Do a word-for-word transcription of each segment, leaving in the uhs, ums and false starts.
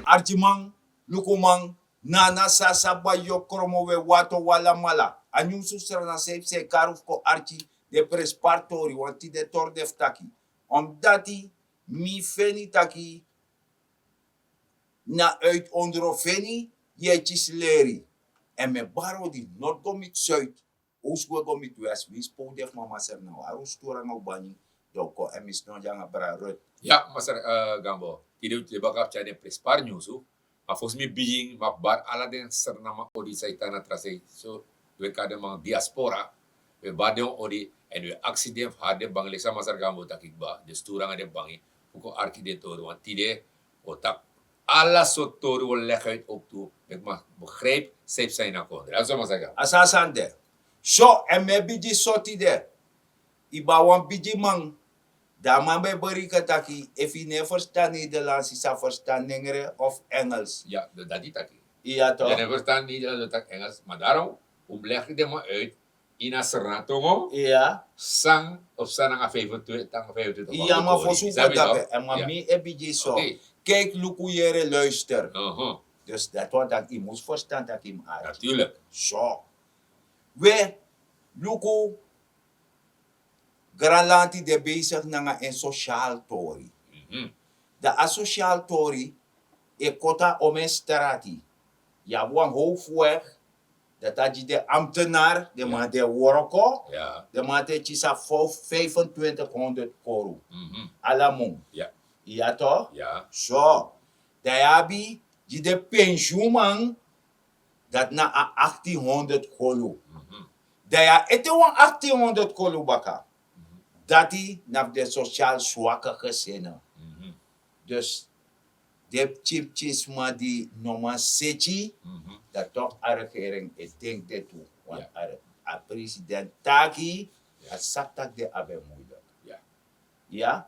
Arkiman, lukuman, nana, sasa, bayo, kromo, we, wato, walamala. A nyunsu srana seif sei karu fu kon arki den prenspari tori, wan tide tori de fu taki. Omdati mi feni taki na uit ondro feni yu e kisi leri. Èn mi e bari odi nord go miti zuid, ost go go miti west, winsi pe un de fu mama Sranan, wari un stori nanga un banyi, dan un kon. Èn mi sidon dya nanga bra Rut. Ya, masra, eh, Gambo. Tide un tide baka fu tyari den prenspari nyunsu. Ma fosi mi bigin, mi abi bari ala den Srananman odi san e tan na tra sei. So, we kari den man diaspora, we bari den odi, èn we aksi den fu hari den bangi leki san masra Gambo taki kba, den stori nanga den bangi, fu kon arki den tori, want tide o taki ala sortu tori, o leg uit ook tu, meki man begrijp san e psa ini a kondre. Dati so masra Gambo. A so a sani de. So, èn mi e bigin so tide. Yu ben abi wan bigiman, dan a man ben e bereken taki efu yu no e ferstan Nederlands, yu sa ferstan Nengre of Engels. Ya, dati taki. Ya toch. Yu no e ferstan Nederlands, yu taki Engels, ma daarom un mus leg den man uit ini a Sranan tongo. Ya. San of san nanga vijfentwintig, nanga vijfentwintig. Ya, ma fosi un go dape, èn ma mi e bigin so. Oké. Kijk, luku, yere, luister. Dus dati wani taki yu mus ferstan taki yu mus arki. Natuurlijk. So. We, luku, Granlanti de bezig nanga en sosial tori. Dan a sosial tori e koti a omen strati. Yu abi wan hoofdweg, dati a gi den ambtenaar, den man di e wroko, den man di e kisi a vijfentwintig honderd koru. Ala mun. Ya toch? So, dan yu abi gi den pensiunman, dati na a achttien honderd kolu. Dan yu e ete wan achttien honderd kolu baka. Dati na fu den sosial swake gezinnen. Dus den pikin pikin sma di no man seti, dan toch a regering e denki den tu. Want a, a president taki, a sabi taki den abi en moeilijk. Ya.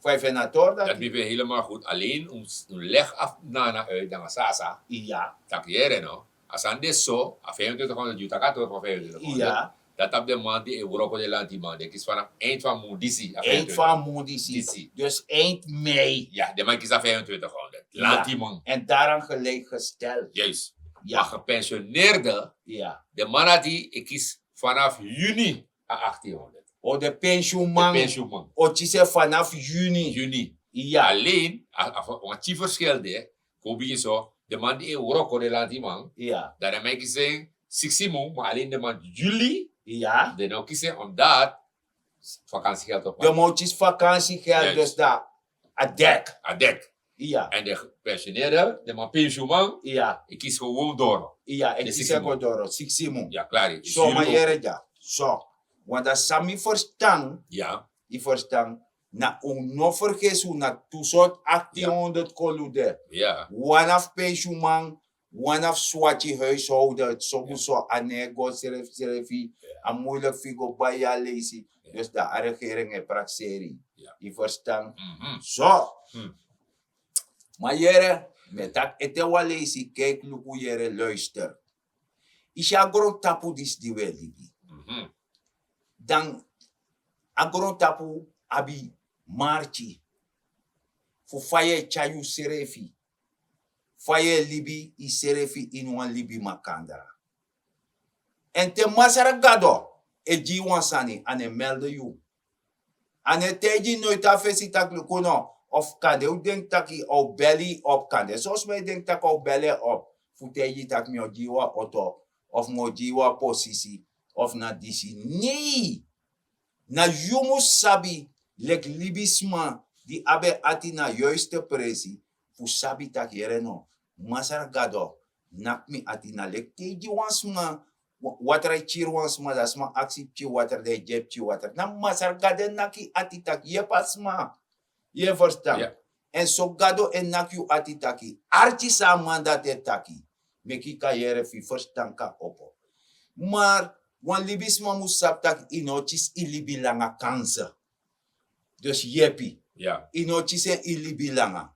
Fa yu feni a tori dati? Dati mi feni helemaal goed. Alleen un, un leg af nana uit nanga sasa. Ya. Taki yere no. A sani de so, a vijfentwintig honderd, yu taki a tori van vijfentwintig honderd. Ya. Dati abi den man di e wroko, den lantiman, den kisi vanaf eind van mun disi. Eind van mun disi. Dus eind mei. Ya, den man kisi a vijfentwintig honderd. Ya. Lantiman. En daaraan gelijkgesteld. Juist. Ya. Ma gepensioneerde, ya, den man dati e kisi vanaf juni a achttien honderd. O, den pensiunman. Den pensiunman o kisi en vanaf juni. Juni. Ya. Alleen, a, a, wan tyi verschil de, kon bigin so, den man di e wroko, den lantiman, ya, dan den man e kisi en siksi mun, ma alleen den man juli, ya, den no kisi en omdat vakantiegeld op. Den man o kisi vakantiegeld, dus dan a dek. A dek. Ya. En den gepensioneerde, den man pensiunman, ya, e kisi gewoon doro. Ya, e kisi en gewoon doro, siksi mun. Ya, klaar. So, ma yere dya. So, want dati san mi ferstan, ya, yu ferstan, na un no fergesi un na tu sortu achttien honderd kolu de. Ya. Wan na fu pensiunman, wan na fu swati huishouden, sobu so a no e go srefsrefi, a moeilijk fu yu go bai yu a leisi. Dus dan a regering e prakseri. Ya. Yu ferstan? So. Ma yere, mi e taki ete wan leisi, kijk, luku, yere, luister. Yu si a grontapu disi di wi e libi. Dan a grontapu abi marki fu fa yu e tyari yusrefi, fa yu e libi yusrefi ini wan libi makandra. Èn te Masra Gado e gi yu wan sani, a no e melde yu. A no e taigi yu noiti a fesi taki luku no, of kande un denki taki a o beli yu op, kande son sma e denki taki a o beli en op fu taigi yu taki mi o gi yu wan oto, of mi o gi yu wan posisi, of na disi. Nei. Na yu mus sabi, leki libisma di abi en ati na yuiste presi, fu sabi taki yere no, Masra Gado naki mi ati, na leki te yu gi wan sma wa-, watra, yu kiri wan sma, dan sma aksi pikin watra, dan yu gi en pikin watra. Na Masra Gado e naki yu ati taki yepi a sma. Yu e ferstan? Ya. Èn so Gado e naki yu ati taki, arki san a man dati e taki, meki yu kan yere fu yu ferstan kan opo. Maar wan libisma mus sabi taki yu no o kisi yu libi langa kansi. Dus yepi. Ya. Yu no o kisi en yu libi langa.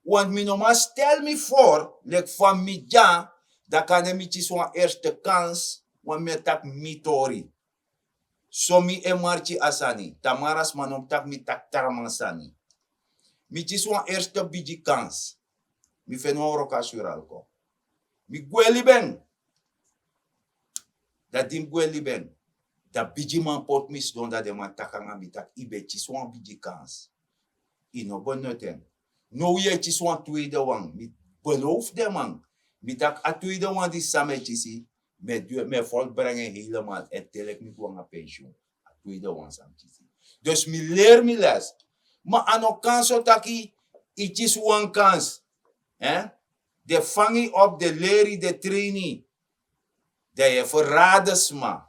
Want mi no man stel mi voor, leki fa mi dya, dan kande mi kisi wan eerste kans, want mi e taki mi tori. So mi e marki a sani, tamara sma no mus taki mi taki tra man sani. Mi kisi wan eerste bigi kans. Mi feni wan wroko a suralko. Mi gwe libi en. Dan di mi gwe libi en, dan bigiman poti mi sidon, dan den man taki nanga mi taki: "Yu ben kisi wan bigi kans, yu no benoti en. Now yu e kisi wan tweede wan." Mi belofu den man, mi taki a tweede wan di san mi e kisi, mi e du en, mi e volbrengi en helemaal, èn te leki mi go nanga pensioen, a tweede wan san mi kisi. Dus mi leri mi les. Ma a no kan so taki yu kisi wan kans, hè? Den fangi op, den leri, den treini, dan yu e ferade sma.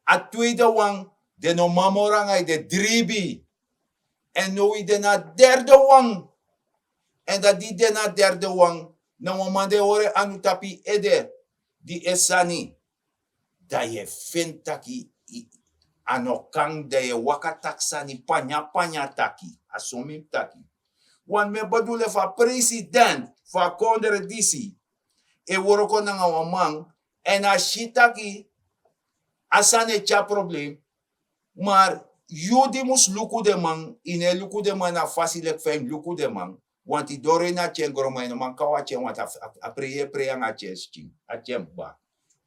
A tweede wan, den no man moro nanga yu, den dribi. Èn now yu de na derde wan. Èn dan di yu de na derde wan, na wan man di e hori en anu tapu yu ede, di e sani. Dan yu e feni taki a no kan, dan yu e waka taki sani panya panya taki. A so mi mus taki. Want mi e bedoel, efu a president fu a kondre disi e wroko nanga wan man, èn a si taki a sani e tyari problem, maar yu di mus luku den man, yu no e luku den man na a fasi leki fa yu mus luku den man. Want yu doro ini a tyen gron, ma yu no man kaw a tyen, want a, a, a prei yu e prei nanga a tyen skin, a tyen kba.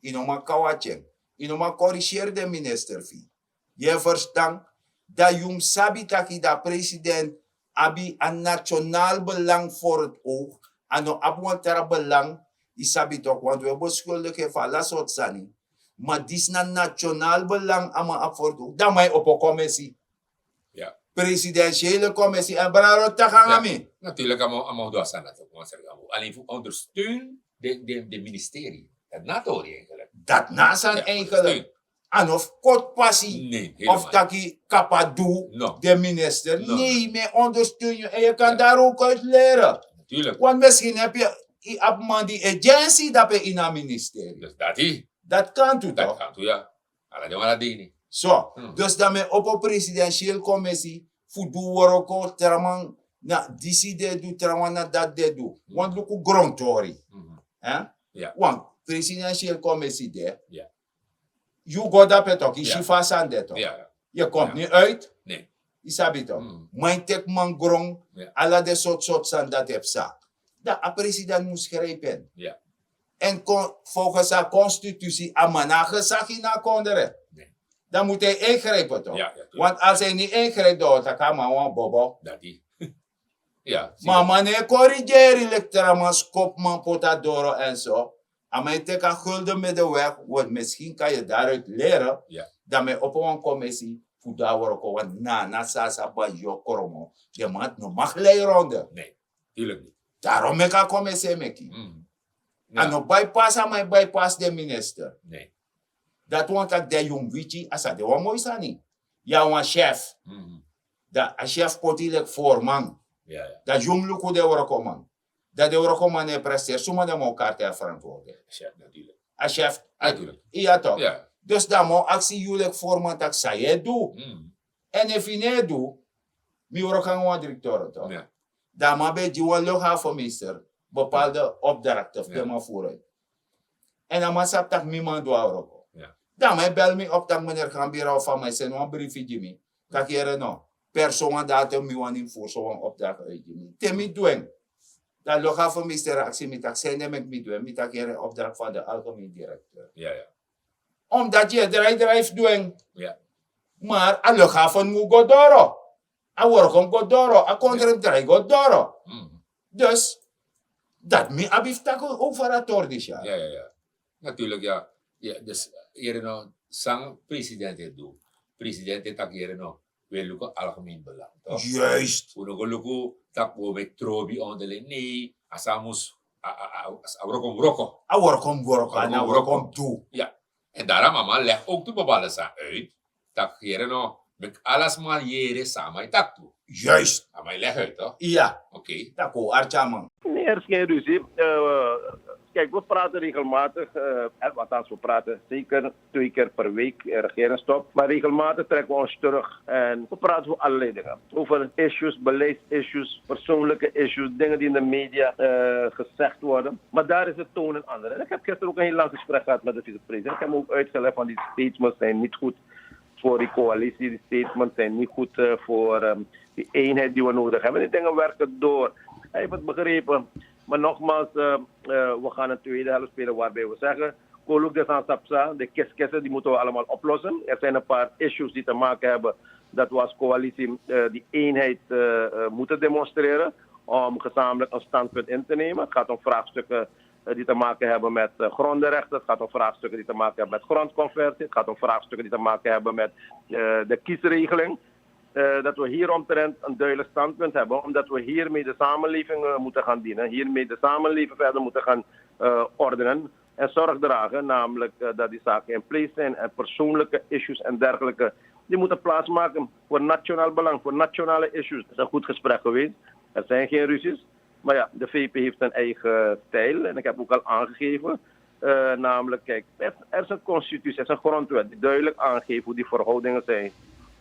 Yu no man kaw a tyen. Yu no man korigeri den minister fu yu. Yu e ferstan? Dan yu mus sabi taki dan a president abi a national belang voor het oog. A no abi wan tra belang. Yu sabi toch, want wi e beskuldig en fu ala sortu sani. Ma disi na national belang a man abi voor het oog. Dan man e opo komisi. Presidentiële commissie, en braro taki nanga mi. Natuurlijk, a man, a man du a sani dati, a man seri a man. Alleen fu ondersteun de, de, de ministerie. Dat na tori eigenlijk. Dat na san eigenlijk. A no fu koti pasi of taki kaba du de minister. Nee, mi e ondersteun yu. En yu kan daar ook uit leren. Natuurlijk. Want misschien heb je, yu abi man di agency dape ini a ministerie. Dus dati. Dat kan tu toch? Dat kan tu, ja. Ala den wan na dini. So, dus dan mi e opo presidentiële commissie fu du wroko, tra man na disi di e du, tra man na dati di e du. Want luku grontori. Hè? Want presidentiële commissie de. Yu go dape toch, yu si fa a sani de toch. Yu e kon niet uit. Yu sabi toch. Ma yu teki man gron, ala den sortu sortu sani dati e psa. Dan a president mus grijpen. En kon, volgens a constitutie, a man no abi gezag ini a kondre. Dan moet hij ingrijpen toch? Want als hij niet ingrijpt, dan taki a man wan bobo. Ma a man no e korigeri, leki tra man skopu man, poti a doro en so. A man e teki a gulden middenweg, want misschien kan je daaruit leren. Dan mi e opo wan commissie fu du a wroko, want na, na sasa ban yu o kromo. Den man no mag lei ronde. Daarom meki a commissie meki. A no bypass, a man e bypass den minister. Dati wani taki dan yu mus witi a sa de wan moi sani. Yu na wan chef. Dan a chef poti yu leki voorman. Dan yu mus luku den wrokoman. Dan den wrokoman no e presteri, suma den man o kari te a verantwoording? A chef. Iya toch. Dus dan a man o aksi yu leki voorman taki san yu e du. En efu yu no e du, mi wroko nanga wan directeur toch. Dan a man ben e gi wan luchthavenmeester bepaalde opdrachten fu den man voeruit. En a man sabi taki mi man du a wroko. Dan a man e bel mi op taki meneer Gambira, of a man e seni wan briefi gi mi. Taki yere no, per so wan datum mi wani mus voer so wan opdracht uit gi mi. Te mi du en. Dan luchthavenmeester aksi mi taki san ede meki mi du en. Mi taki yere, opdracht van de algemeen directeur. Omdat yu e drai drai fu du en. Maar a luchthaven mus go doro. A wroko mus go doro. A kondre mus drai go doro. Dus dati mi abi fu taki over a tori disi. Natuurlijk, ja. Dus yere no, san president e du. President e taki yere no, wi e luku algemeen belang toch? Juist. Wi no go luku taki wi o meki trobi onderling. Nee, a sani mus, a, a, a, a wroko mus wroko. A wroko mus wroko, a wroko mus du. Ja. En daarom a man leg ook tu bepaalde sani uit. Taki yere no, meki ala sma yere san a man e taki tu. Juist. A man e leg uit toch? Iya. Oké. Taki o arki a man. Meneer Skedusi, eh, kijk, we praten regelmatig, eh, althans, we praten zeker twee keer per week, eh, regeringstop. Maar regelmatig trekken we ons terug en we praten over allerlei dingen. Over issues, beleidsissues, persoonlijke issues, dingen die in de media, eh, gezegd worden. Maar daar is het toon een ander. En ik heb gisteren ook een heel lang gesprek gehad met de vicepresident. Ik heb hem ook uitgelegd van die statements zijn niet goed voor die coalitie. Die statements zijn niet goed, eh, voor, ehm, die eenheid die we nodig hebben. Die dingen werken door. Hij heeft het begrepen. Maar nogmaals, eh, eh, we gaan een tweede helft spelen waarbij we zeggen: Koluk de Sansapsa, de kiskisse, die moeten we allemaal oplossen. Er zijn een paar issues die te maken hebben dat we als coalitie, eh, die eenheid, eh, eh, moeten demonstreren om gezamenlijk een standpunt in te nemen. Het gaat om vraagstukken, eh, die te maken hebben met, eh, grondenrechten. Het gaat om vraagstukken die te maken hebben met grondconversie. Het gaat om vraagstukken die te maken hebben met, eh, de kiesregeling. Eh, dat we hieromtrent een duidelijk standpunt hebben, omdat we hiermee de samenleving, eh, moeten gaan dienen, hiermee de samenleving verder moeten gaan, eh, ordenen en zorg dragen, namelijk, eh, dat die zaken in place zijn en persoonlijke issues en dergelijke, die moeten plaatsmaken voor nationaal belang, voor nationale issues. Het is een goed gesprek geweest. Er zijn geen ruzies. Maar ja, de V P heeft zijn eigen stijl. En ik heb ook al aangegeven, eh, namelijk, kijk, er, er is een constitutie, er is een grondwet die duidelijk aangeeft hoe die verhoudingen zijn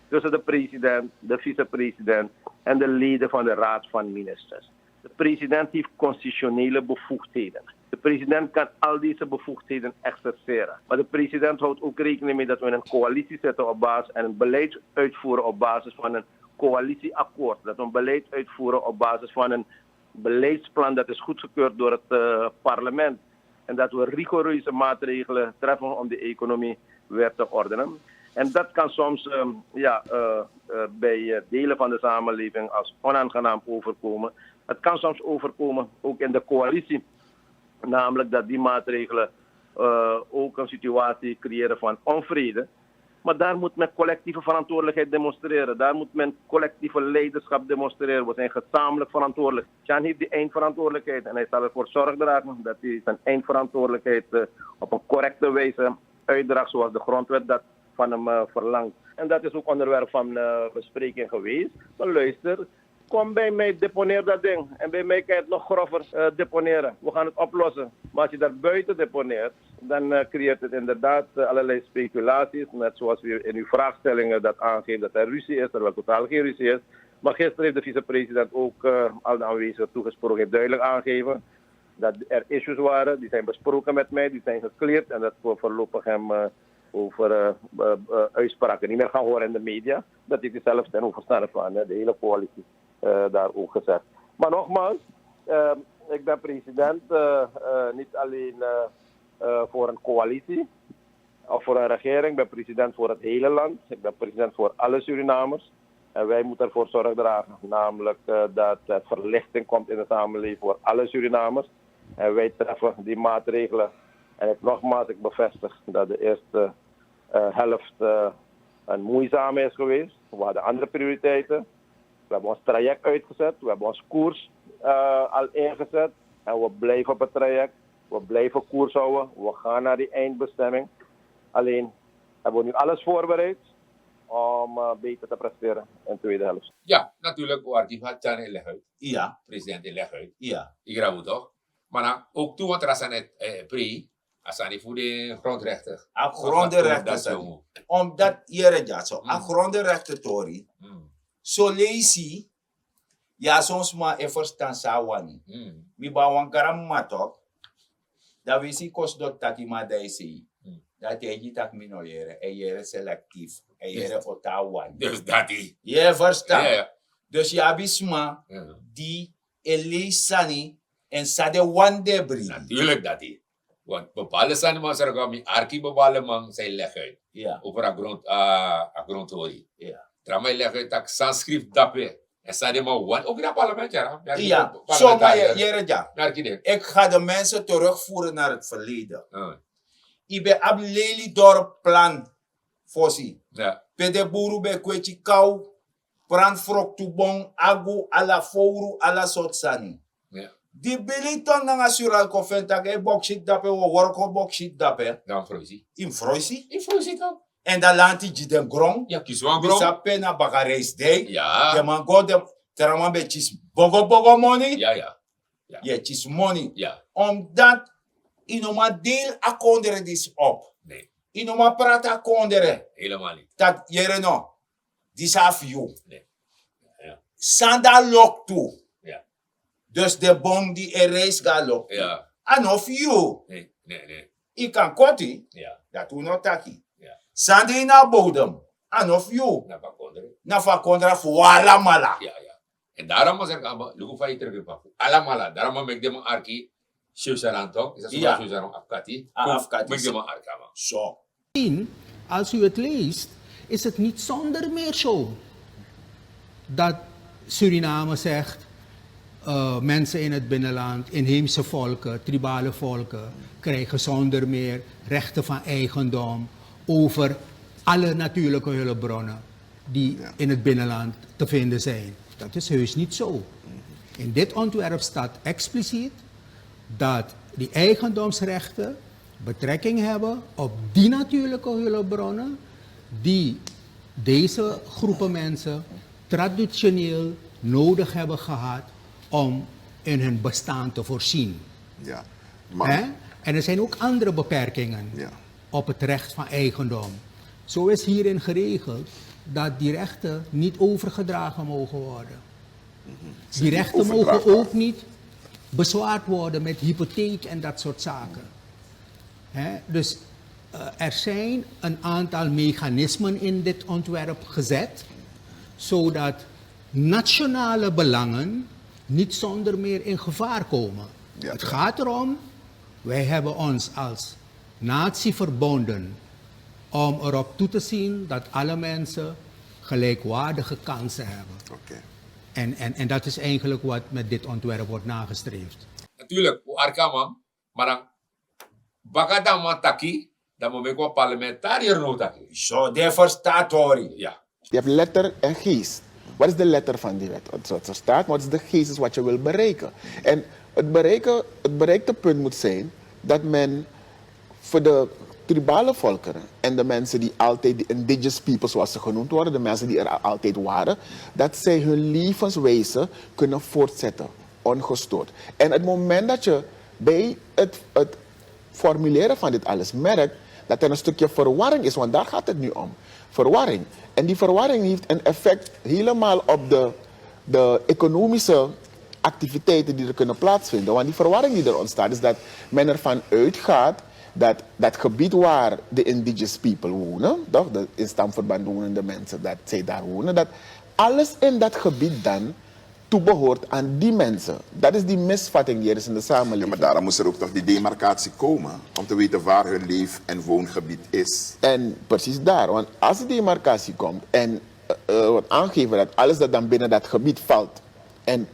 tussen de president, de vicepresident en de leden van de Raad van Ministers. De president heeft constitutionele bevoegdheden. De president kan al deze bevoegdheden exerceren. Maar de president houdt ook rekening mee dat we in een coalitie zitten op basis en een beleid uitvoeren op basis van een coalitieakkoord. Dat we een beleid uitvoeren op basis van een beleidsplan dat is goedgekeurd door het, eh, parlement. En dat we rigoureuze maatregelen treffen om de economie weer te ordenen. En dat kan soms, ehm, ja, eh, eh, bij, eh, delen van de samenleving als onaangenaam overkomen. Het kan soms overkomen, ook in de coalitie. Namelijk dat die maatregelen, eh, ook een situatie creëren van onvrede. Maar daar moet men collectieve verantwoordelijkheid demonstreren. Daar moet men collectieve leiderschap demonstreren. We zijn gezamenlijk verantwoordelijk. Shan heeft die eindverantwoordelijkheid en hij zal ervoor zorg dragen dat hij zijn eindverantwoordelijkheid, eh, op een correcte wijze uitdraagt zoals de grondwet dat van hem, eh, verlangt. En dat is ook onderwerp van, eh, bespreking geweest. Maar luister, kom bij mij, deponeer dat ding. En bij mij kan je het nog grover, eh, deponeren. We gaan het oplossen. Maar als je daar buiten deponeert, dan, eh, creëert het inderdaad, eh, allerlei speculaties. Net zoals u in uw vraagstellingen dat aangeeft dat er ruzie is, terwijl totaal geen ruzie is. Maar gisteren heeft de vicepresident ook, eh, al de aanwezigen toegesproken, heeft duidelijk aangegeven dat er issues waren, die zijn besproken met mij, die zijn gecleared en dat we voorlopig hem, eh, over, eh, eh, eh, uitspraken niet meer gaan horen in de media. Dat heeft hij zelf ten overstaan van, eh, de hele coalitie, eh, daar ook gezegd. Maar nogmaals, eh, ik ben president, eh, eh, niet alleen, eh, eh, voor een coalitie of voor een regering. Ik ben president voor het hele land. Ik ben president voor alle Surinamers. En wij moeten ervoor zorg dragen, namelijk, eh, dat er verlichting komt in de samenleving voor alle Surinamers. En wij treffen die maatregelen. En ik, nogmaals, ik bevestig dat de eerste, eh, helft, eh, een moeizame is geweest. We hadden andere prioriteiten. We hebben ons traject uitgezet. We hebben ons koers, eh, al ingezet. En we blijven op het traject. We blijven koers houden. We gaan naar die eindbestemming. Alleen hebben we nu alles voorbereid om, eh, beter te presteren in de tweede helft. Ja, natuurlijk, Warki, wat Tjan e leg uit. Ja. President e leg uit. Ja. Ik raad u toch? Maar dan ook toe wat Rasan het, eh, pre, a sani fu de grondrechten. A grondrechten sani. Omdat, yere dyaso, a grondrechten tori. Solesi, ya son sma e verstan san a wani. Mi ben abi wan granmama tok. Dan winsi kosi doti taki mi a daisei. Dan a taigi taki mi no yere, e yere selectief, e yere fu san a wani. Dus dati. Ye verstan? Dus yu abi sma di e leisi sani, èn san den wani den e brigi. Natuurlijk dati. Want bepaalde sani, man, seri kon mi arki bepaalde man san e leg uit over a grond, a, a grondtori. Tra man e leg uit taki san skrifi drape. Èn san den man wani, ook na parlement, ya. Zomaar, yere dya. Ik ga de mensen terugvoeren naar het verleden. Yu ben abi Lelydorp plan fosi. Pe den buru ben kweti kaw, pran, froktubon, agu, ala fowru, ala sortu sani. Di Billyton nanga Suralco feni taki e boksit drape, wi o wroko boksit drape. Dan froisi. Yu mus froisi. Yu froisi toch. Èn dan lanti gi den gron. Ya, kisi wan gron. Yu sabi pe na baka reisdei. Ya. Den man go, den tra man ben kisi bogo bogo moni. Ya, ya. Yu e kisi moni. Ya. Omdat yu no man deel a kondre disi op. Nee. Yu no man prati a kondre. Helemaal niet. Taki yere no, disi a fu yu. Nee. Ya. San de a loktu. Ya. Dus den bon di e reisi go a loktu. Ya. A no fu yu. Nee, nee, nee. Yu kan koti. Ya. Dati un no taki. Ya. San de ini a bodem, a no fu yu. Na fu a kondre. Na fu a kondre, fu un alamala. Ya, ya. En daarom, Masra Gamba, luku fa yu terug in papu. Alamala, daarom meki den man arki, Seusaran toch? Is dat zo? Ja. Seusaran afkati. Ah, afkati. Meki den man arki, man. Zo. Als u het leest, is het niet zonder meer zo dat Suriname zegt, eh, mensen in het binnenland, inheemse volken, tribale volken, krijgen zonder meer rechten van eigendom over alle natuurlijke hulpbronnen die in het binnenland te vinden zijn. Dat is heus niet zo. In dit ontwerp staat expliciet dat die eigendomsrechten betrekking hebben op die natuurlijke hulpbronnen die deze groepen mensen traditioneel nodig hebben gehad om in hun bestaan te voorzien. Ja, maar... Hè? En er zijn ook andere beperkingen, ja, op het recht van eigendom. Zo is hierin geregeld dat die rechten niet overgedragen mogen worden. Die rechten mogen ook niet bezwaard worden met hypotheek en dat soort zaken. Hè? Dus, eh, er zijn een aantal mechanismen in dit ontwerp gezet, zodat nationale belangen niet zonder meer in gevaar komen. Ja. Het gaat erom, wij hebben ons als natie verbonden om erop toe te zien dat alle mensen gelijkwaardige kansen hebben. Oké. En, en, en dat is eigenlijk wat met dit ontwerp wordt nagestreefd. Natuurlijk, u arki a man, maar dan baka dan man taki, dan moet ik wel parlementariër no taki. Zo, de verstaat, hoor. Ja. Je hebt letter en geest. Wat is de letter van die wet? Wat, wat er staat, maar wat is de geest, is wat je wil bereiken. En het bereiken, het bereikte punt moet zijn dat men voor de tribale volkeren en de mensen die altijd, die indigenous people, zoals ze genoemd worden, de mensen die er al altijd waren, dat zij hun levenswijze kunnen voortzetten, ongestoord. En het moment dat je bij het, het formuleren van dit alles merkt dat er een stukje verwarring is, want daar gaat het nu om. Verwarring. En die verwarring heeft een effect helemaal op de, de economische activiteiten die er kunnen plaatsvinden. Want die verwarring die er ontstaat, is dat men ervan uitgaat dat dat gebied waar de indigenous people wonen, toch, de in stamverband wonende mensen, dat zij daar wonen, dat alles in dat gebied dan toebehoort aan die mensen. Dat is die misvatting die er is in de samenleving. Ja, maar daarom moest er ook toch die demarcatie komen, om te weten waar hun leef- en woongebied is. En precies daar, want als die demarcatie komt en, eh, eh, wordt aangegeven dat alles dat dan binnen dat gebied valt en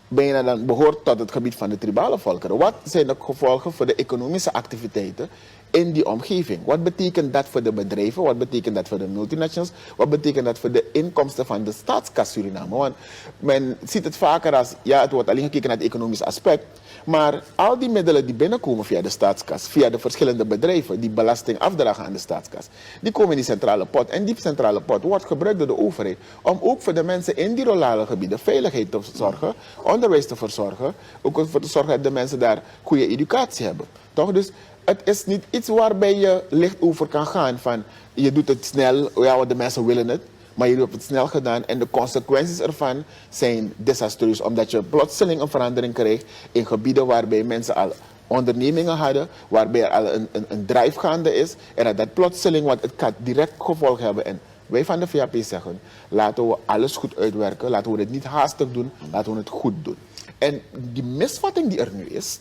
bijna dan behoort tot het gebied van de tribale volkeren, wat zijn de gevolgen voor de economische activiteiten in die omgeving? Wat betekent dat voor de bedrijven? Wat betekent dat voor de multinationals? Wat betekent dat voor de inkomsten van de staatskas Suriname? Want men ziet het vaker als, ja, het wordt alleen gekeken naar het economisch aspect. Maar al die middelen die binnenkomen via de staatskas, via de verschillende bedrijven die belasting afdragen aan de staatskas, die komen in die centrale pot. En die centrale pot wordt gebruikt door de overheid om ook voor de mensen in die rurale gebieden veiligheid te verzorgen, onderwijs te verzorgen, ook ervoor te zorgen dat de mensen daar goede educatie hebben. Toch? Dus het is niet iets waarbij je licht over kan gaan van, je doet het snel, ja, want de mensen willen het, maar je hebt het snel gedaan en de consequenties ervan zijn desastreus, omdat je plotseling een verandering krijgt in gebieden waarbij mensen al ondernemingen hadden, waarbij er al een, een, een drive gaande is, en dat dat plotseling, want het gaat direct gevolgen hebben. En wij van de V H P zeggen, laten we alles goed uitwerken, laten we het niet haastig doen, laten we het goed doen. En die misvatting die er nu is,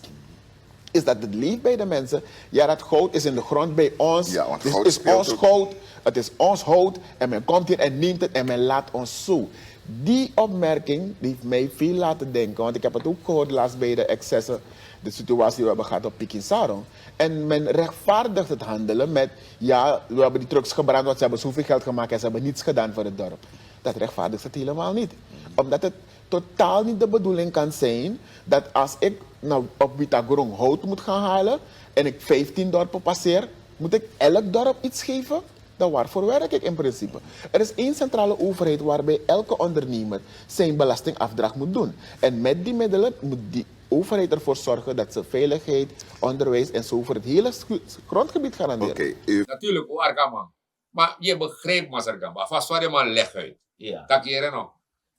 is dat het leeft bij de mensen. Ja, dat goud is in de grond bij ons. Ja, want dus goud is speelt ons ook. Goud, het is ons hout en men komt hier en neemt het en men laat ons zo. Die opmerking die heeft mij veel laten denken, want ik heb het ook gehoord laatst bij de excessen, de situatie die we hebben gehad op Pikin Sarong. En men rechtvaardigt het handelen met, ja, we hebben die trucks gebrand, want ze hebben zoveel geld gemaakt en ze hebben niets gedaan voor het dorp. Dat rechtvaardigt het helemaal niet. Omdat het totaal niet de bedoeling kan zijn dat als ik nou op Witagrong hout moet gaan halen en ik vijftien dorpen passeer, moet ik elk dorp iets geven? Dan waarvoor werk ik in principe? Er is één centrale overheid waarbij elke ondernemer zijn belastingafdracht moet doen. En met die middelen moet die overheid ervoor zorgen dat ze veiligheid, onderwijs en zo voor het hele schu-, grondgebied garanderen. Oké, u... Natuurlijk, u arki a man. Maar je begrijpt, Masra Gamba, van sorry man, leg uit. Ja. Dat hier, no.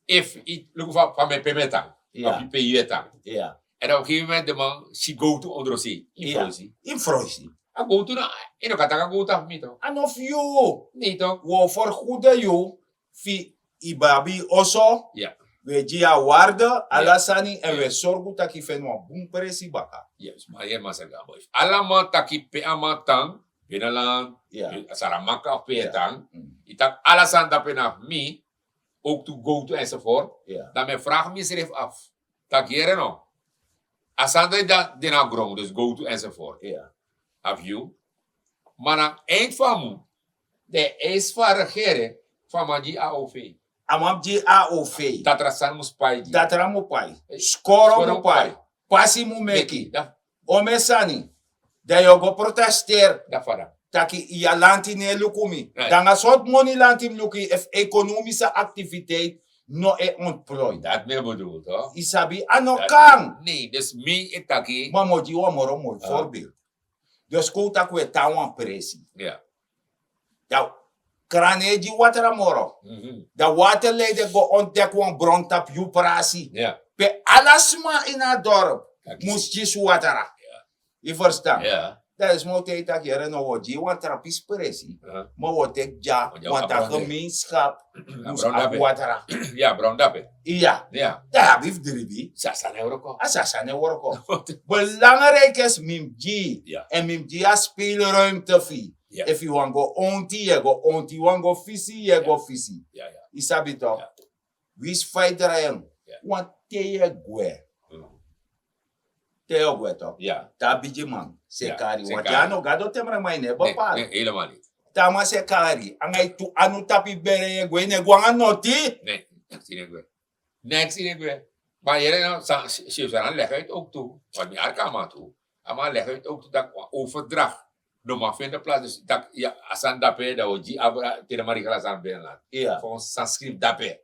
If, ik, look van, van mijn pimenta, ja, of je peyeta. Ja. En op een gegeven moment de man, si go to ondro si, in, ja, froisi. In froisi. A go to na, in de kataka go to af mi toch. En of you, nee toch, wo vergoeden you, fi yu ben abi yu oso, wi e gi yu a warde, ala sani, èn wi e sorgu tak' yu feni wan bun presi baka. Yes, ma yu e masra go na boi. Ala man taki pe a man tan, binnenland, Saramaka of pe yu e tan, yu taki ala sani dape na fu mi, ook tu gowtu enzovoort, dan mi e vraag misrefi af. Taki yere no. A sani dan de na gron, dus gowtu enzovoort. A fu yu. Ma na eind fu a mun, dan e eis fu a regering fu a man gi a OV. A man gi a OV. Datra sani mus pai gi. Datra mu pai. Skoro mu pai. Pasi mu meki. Omeni sani. Dan yu o go protesteri. Taki yu a lanti no e luku mi. Dan a sortu moni lanti mus luku yu efu ekonomiske aktiviteit no e ontploi. Dati mi e bedoel, toch? Yu sabi, a no kan. Nee, dus mi e taki. Ma mi o gi wan moro moi voorbeeld. Dus kon un taki un e tan wan presi. Dan kran no e gi watra moro. Dan waterleiding go ontdek wan bron tapu yu prasi. Pe ala sma ini a dorp mus kisi watra. Yu ferstan? Dan yu sma o taigi taki yere no, un o gi yu wan tra pisi presi. Ma un o teki dya, want a gemeenschap mus abi watra. Ya, bron dape. Iya. Dan yu abi fu dribi. Sasa na wroko. A sasa na wroko. Belangrijk is mi mus gi yu. Èn mi mus gi yu a speelruimte fu yu. Efu yu wani go onti, yu e go onti. Yu wani go fisi, yu e go fisi. Yu sabi toch? Winsi fa yu drai en, want te yu e gwe, te yu o gwe toch, te a bigiman sa e kari yu. Want yu a no gado, te mi man yu no e bepali. Te a man sa e kari yu anga yu tu anu tapu yu bere, yu e gwe, yu no e gwe anga noti. Neks yu no e gwe. Ma yere no, san, si, si, san leg uit ook toe. Want mi arki a man tu. A man leg uit ook toe taki wan overdracht no man feni de plaats. Dus taki ya, a sani dape, dan un o gi abra, te den man regel a sani binnenland. Volgens san skrifi dape.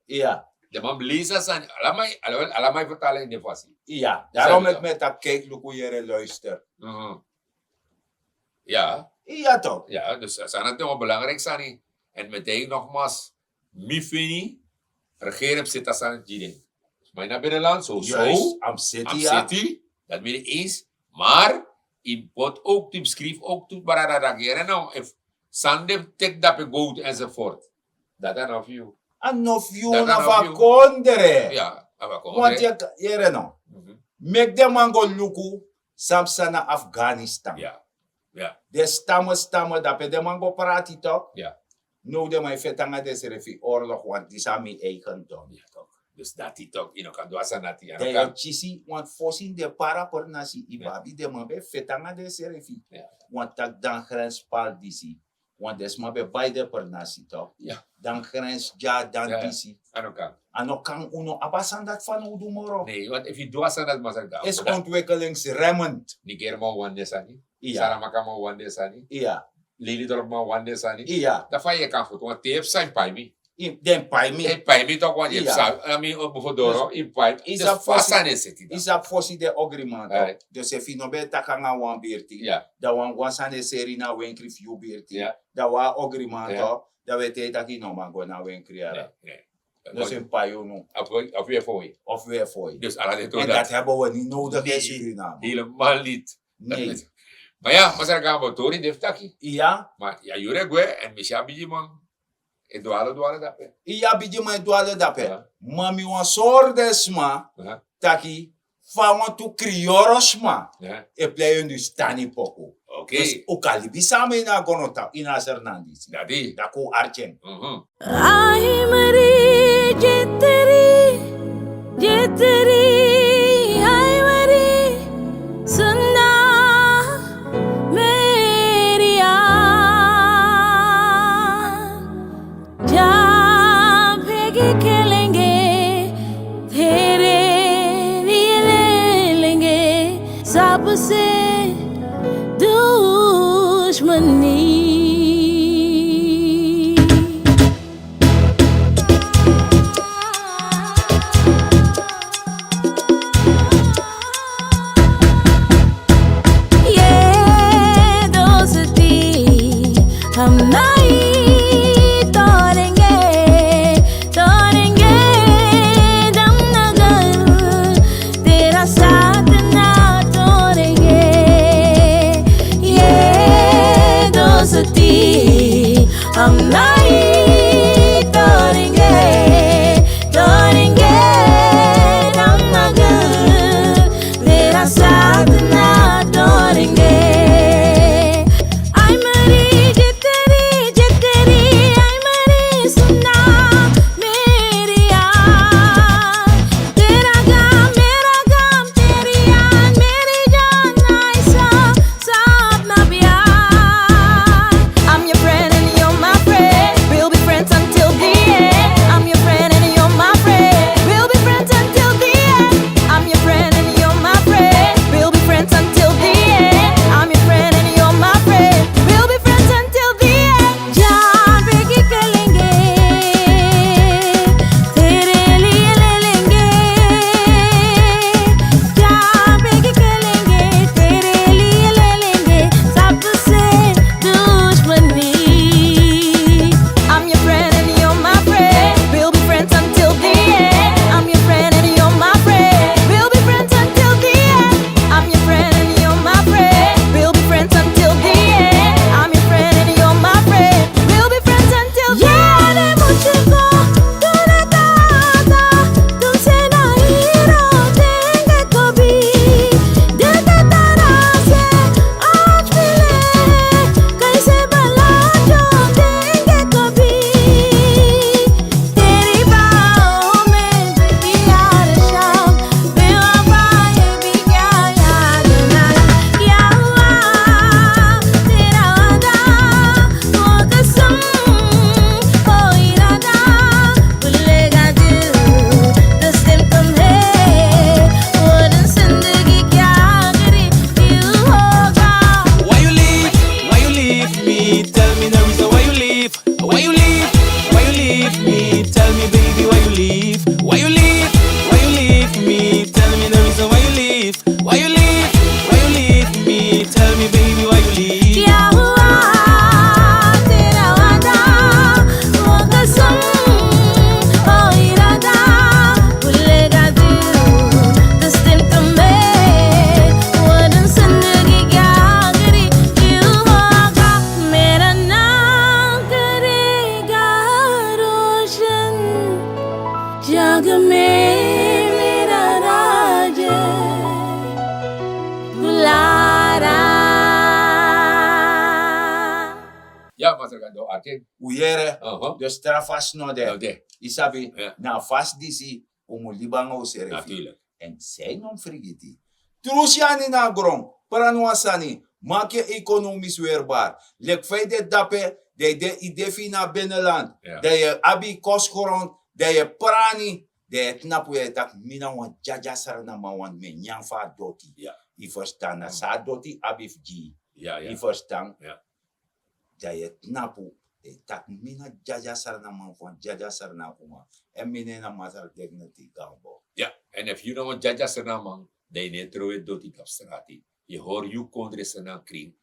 Den man mus leisi a sani. Ala man, ala man e vertalen ini den fasi. Iya, daarom meki mi e taki, kijk, luku, yere, luister. Ya. Iya toch? Ya, dus a sani dati de wan belangrijk sani. Èn mi e taigi nogmaals, mi feni, regering mus seti a sani gi den. Ma ini a binnenland, so, so, a mus seti, a mus seti, dati mi de eens. Maar yu poti ook tu, yu mus skrifi ook tu, brada, taki yere no, efu sani de teki dape, gowtu enzovoort. Dati a no fu yu. A no fu yu, na fu a kondre. Ya, na fu a kondre. Want yu e, yere no. Meki den man go luku san psa na Afghanistan. Den stamme, stamme, dape den man go prati toch. Now den man e feti nanga densrefi, oorlog, want disi na mi eigendom. Dus dati toch, yu no kan du a sani dati. Dan yu o kisi, want fosi den para pernasi, yu ben abi, den man ben e feti nanga densrefi. Want taki dan grens pal disi. Want den sma ben bai den pernasi toch. Dan grens dya, dan disi. A no kan. A no kan, un no abi a sani dati fanowdu moro. Nee, want efu yu du a sani dati, masra, dan esi ontwikkelingsremmend. Niger man wani den sani. Saramaka man wani den sani. Lelydorp man wani den sani. Dan fa yu e kan fu tu, want te yu e psa, yu pai mi. Den pai mi. Yu pai mi toch, want yu e psa. A mi o bufo doro, yu pai mi. Yu sabi fosi den ogriman toch. Dus efu yu no ben e taki nanga wan birti, dan wan, wan sani e seri na wenkri fu yu birti. Dan wan ogriman toch, dan wi e taigi taki yu no man go na wenkri yara. Dus yu pai unu. Of wi e foi. Of wi e foi. Dus ala den tori dati. En dat hebben we niet nodig in Suriname. Helemaal niet. Nee. Maar ja, masra, gaan we tori de taki. Iya. Maar ya, yere gwe, èn mi si a bigiman e dwale, dwale dape. Iya, bigiman e dwale dape. Ma mi wani sori den sma taki fa wantu kriyoro sma e plei understand yu poku. Dus un kan libi sama ini a gonotapu, ini a sernandisi. Dati. Dati un arki en. Ai Mari, Jeteri, Jeteri, ai Mari, sunda meri a. Jab hegi kelenge, tere lelenge, sabse dushmani. Ye dosti hum nahi todenge, todenge, Jamnagar tera saath na todenge. Ye dosti hum nahi todenge, Un yere. Dus tra fasi no de. Yu sabi, na a fasi disi un mus libi nanga unsrefi. Èn san yu no mus frigiti, tru syani na a gron, prani wan sani, maki yu ekonomis werbar. Leki fa yu de dape, dan yu de fu yu na a beneland, dan yu abi yu kosgron, dan yu e prani, dan yu e tnapu, yu e taki mi na wan dyadya sranaman, want mi e nyan fu a doti. Yu ferstan? Na san a doti abi fu gi yu. Yu ferstan? Dan yu e tnapu, dan yu taki mi na dyadya sranaman fu wan dyadya srana uma. Èn mi nen na masra dignity gambo. Ya. Èn efu yu na wan dyadya sranaman, dan yu no e trowe doti tapu strati. Yu hori yu kondre srana krin.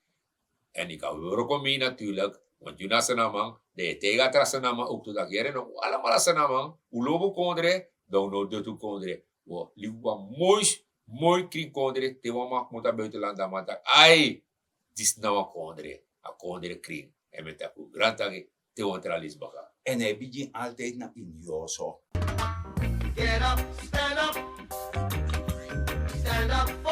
Èn yu kan wroko mi natuurlik, want yu na sranaman, dan yu e taigi a tra sranaman ook tu taki yere no, un alamala sranaman, un lobi un kondre, dan un no doti un kondre. Un o libi wan moi, moi krin kondre. Te wan man kmoto a buitenland, dan man taki ai, disi na wan kondre, a kondre krin. Èn mi e taki un grantangi, te wan tra leisi baka. Èn a e bigin altijd na ini yu oso. Get up, stand up. Stand up.